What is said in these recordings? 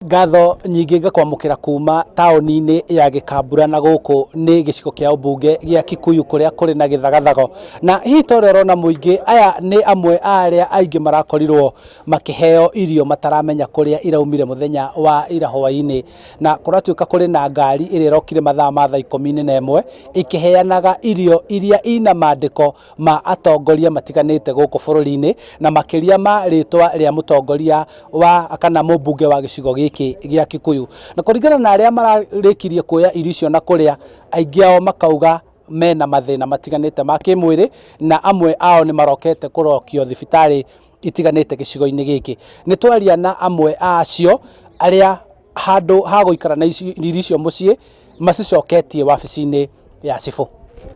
Ngatho nyingĩ ngakwamũkĩra kuma taũni-inĩ ya Gĩkambura na gũkũ nĩ gĩcigo kĩa ũmbunge gĩa Kikuyu kũrĩa kũrĩ na gĩthagathago. Na hihi ta ũrĩa ũrona mũingĩ, aya nĩ amwe a arĩa aingĩ marakorirwo makĩheo irio mataramenya kũrĩa iraumire mũthenya wa ira hwaĩ-inĩ. Na kũratuĩka kũrĩ na ngari ĩrĩa ĩrokire mathaa ma thaa ikũmi na ĩmwe ĩkĩheanaga irio iria ina mandĩko ma atongoria matiganĩte gũkũ bũrũri-inĩ na makĩria ma rĩtwa rĩa mũtongoria wa kana mũmbunge wa gĩcigo gĩkĩ gĩa Kikuyu. Na kũringana na arĩa mararĩkirie kuoya irio icio na kũrĩa, aingĩ ao makauga mena mathĩna matiganĩte ma kĩmwĩrĩ na amwe ao nĩ marokete kũrokio thibitarĩ itiganĩte gĩcigo-inĩ gĩkĩ. Nĩ twaria na amwe a acio arĩa handũ ha gũikara na irio icio mũciĩ macicoketie wabici-inĩ ya cibũ.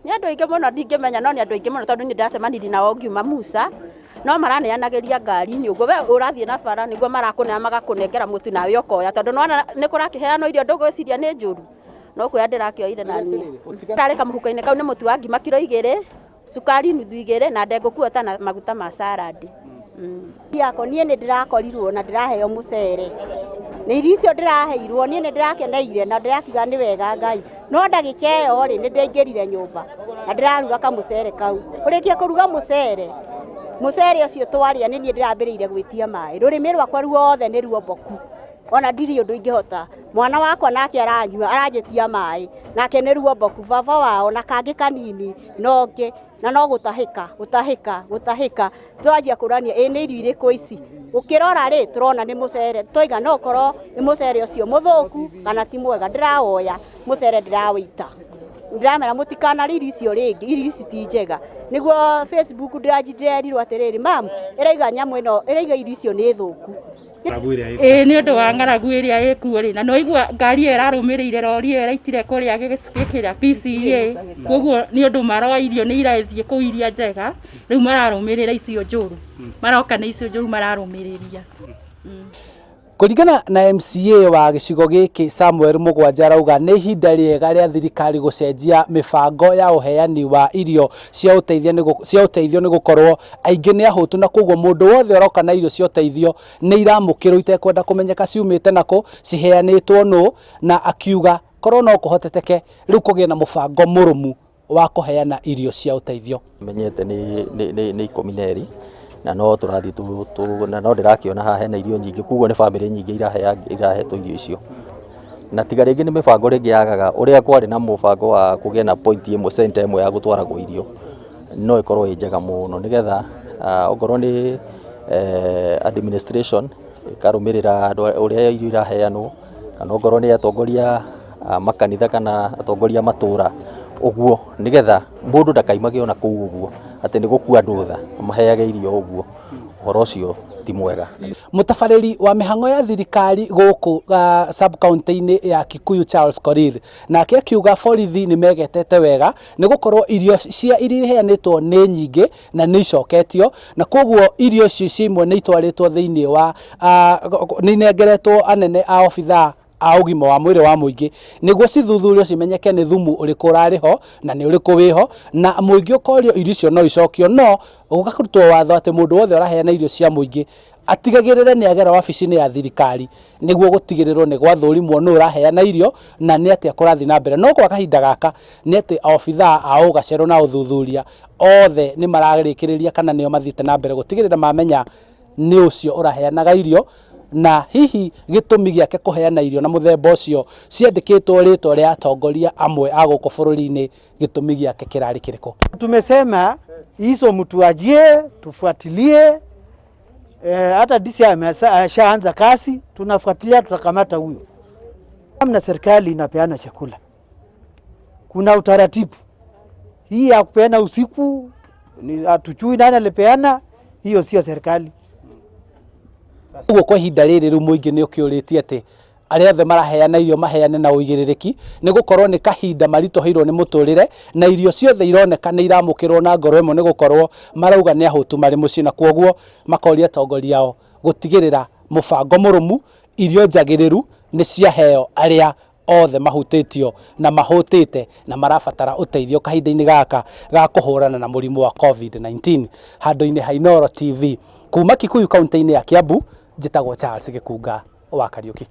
Nĩ andũ aingĩ mũno ndingĩmenya no nĩ andũ aingĩ mũno tondũ nĩ ndacemanirie nao ngiuma Musa no maraneanagĩria ngari-inĩ ũguo we ũrathiĩ na bara nĩguo marakũnea magakũnengera mũtu nawe ũkoya tondũ nĩwona nĩ kũrakĩheanwo irio ndũgwĩciria nĩ njũru no kuoya ndĩrakĩoire naniĩ. Ndarĩ kamũhuko-inĩ kau nĩ mũtu wa ngima kiro igĩrĩ cukari nuthu igĩrĩ na ndengũ kuota na maguta ma salad. Yako niĩ nĩ ndĩrakorirwo na ndĩraheo mũcere na irio icio ndĩraheirwo niĩ nĩ ndĩrakeneire na ndĩrakiuga nĩ wega Ngai no ndagĩka ĩyo rĩ nĩ ndaingĩrire nyũmba na ndĩraruga kamũcere kau kũrĩkia kũruga mũcere mũcere ũcio twarĩa nĩ niĩ ndĩrambĩrĩire gwĩtia maĩ rũrĩmĩ rwakwa ruothe nĩ ruomboku ona ndirĩ ũndũ ingĩhota mwana wakwa nake aranyua aranjĩtia maĩ nake nĩ ruomboku baba wao na kangĩ kanini na ũngĩ na no gũtahĩka gũtahĩka gũtahĩka twanjia kũrania ĩ nĩ irio irĩkũ ici ũkĩrora rĩ tũrona nĩ mũcere twaiga no ũkorwo nĩ mũcere ũcio mũthũku kana ti mwega ndĩrawoya mũcere ndĩrawĩita ndĩramera mũtikanarĩe irio icio rĩngĩ irio ici ti njega nĩguo Facebook ndĩranji ndĩrerirwo atĩrĩrĩ mam ĩraiga nyamũ ĩno ĩraiga irio icio nĩ thũku. Ĩĩ nĩ ũndũ wa ng'aragu ĩrĩa ĩkuo rĩ, na nĩ waigua ngari ĩyo ĩrarũmĩrĩire rori ĩyo ĩraitire kũrĩa gĩkĩra PCEA, koguo nĩ ũndũ maroa irio nĩ irathiĩ kũu iria njega, rĩu mararũmĩrĩra icio njũru, maroka nĩ icio njũru mararũmĩrĩria. Kũringana na MCA wa gĩcigo gĩkĩ Samuel Mũgwanja arauga nĩ ihinda rĩega rĩa thirikari gũcenjia mĩbango ya ũheani wa irio cia ũteithio nĩ gũkorwo aingĩ nĩ ahũtu na koguo mũndũ wothe ũroka na irio cia ũteithio nĩ iramũkĩrwo itekwenda kũmenyeka ciumĩte nakũ, ciheanĩtwo nũ, na akiuga korwo no kũhoteteke rĩu kũgĩe na mũbango mũrũmu wa kũheana irio cia ũteithio. Menyete nĩ ikũmi na erĩ na no tũrathiĩ na no ndĩrakĩona haha hena irio nyingĩ koguo nĩ bamĩrĩ nyingĩ irahetwo irio icio. Na tiga rĩngĩ nĩ mĩbango rĩngĩ yagaga ũrĩa kwarĩ na mũbango wa kũgĩa na point ĩmwe center ĩmwe ya gũtwaragwo irio no ĩkorwo ĩ njega mũno nĩgetha okorwo nĩ administration ĩkarũmĩrĩra ũrĩa irio iraheanwo kana okorwo nĩ atongoria a makanitha kana atongoria a matũra ũguo nĩgetha mũndũ ndakaimage ona kũu ũguo atĩ nĩ gũkua andũ tha maheage irio ũguo ũhoro ũcio ti mwega. Mũtabarĩri wa mĩhang'o ya thirikari gũkũ sub county-inĩ ya Kikuyu Charles Korir nake akiuga borithi nĩ megetete wega nĩ gũkorwo irio cia iria iheanĩtwo nĩ nyingĩ na nĩ icoketio na koguo irio icio cia imwe nĩ itwarĩtwo thĩinĩ wa nĩ inengeretwo anene a obithaa a ũgima wa mwĩrĩ wa mũingĩ nĩguo cithuthurio cimenyeke nĩ thumu ũrĩkũ ũrarĩ ho na nĩ ũrĩkũ wĩho na mũingĩ ũkorio irio icio no icokio no gũkarutwo watho atĩ mũndũ wothe ũraheana irio cia mũingĩ atigagĩrĩre nĩ agera wabici-inĩ ya thirikari nĩguo gũtigĩrĩrwo nĩ gwathũrimwo nũ ũraheana irio na nĩ atĩa kũrathiĩ na mbere no kwa kahinda gaka nĩ atĩ obithaa a ũgacerũ na ũthuthuria othe nĩ mararĩkĩrĩria kana nĩo mathiĩte na mbere gũtigĩrĩra mamenya nĩ ũcio ũraheanaga irio na hihi gĩtũmi gĩake kũheana irio na mũthemba ũcio ciandĩkĩtwo rĩtwa rĩa atongoria amwe a gũkũ bũrũri-inĩ gĩtũmi gĩake kĩrarĩ kĩrĩkũ. Tumesema hizo mtuachie tufuatilie. Hata DCI ameshaanza kazi, tunafuatilia, tutakamata huyo. Na serikali inapeana chakula, kuna utaratibu. Hii ya kupeana usiku hatujui nani alipeana, hiyo sio serikali. Ũguo kwa ihinda rĩrĩ rĩu mũingĩ nĩ ũkĩũrĩtie atĩ arĩa othe maraheana irio maheane na ũigĩrĩrĩki nĩ gũkorwo nĩ kahinda maritũhĩirwo nĩ mũtũrĩre na irio ciothe ironeka nĩ iramũkĩrwo na ngoro ĩmwe nĩ gũkorwo marauga nĩ ahũtu marĩ mũciĩ na kwoguo makoria atongoria ao gũtigĩrĩra mũbango mũrũmu irio njagĩrĩru nĩ ciaheo arĩa othe mahutĩtio na mahũtĩte na marabatara ũteithio kahinda-inĩ gaka ga kũhũrana na mũrimũ wa COVID-19. Handũ-inĩ ha Inooro TV kuma Kikuyu kaunti-inĩ ya Kiambu, njĩtagwo Charles Gĩkunga wa Kariũki.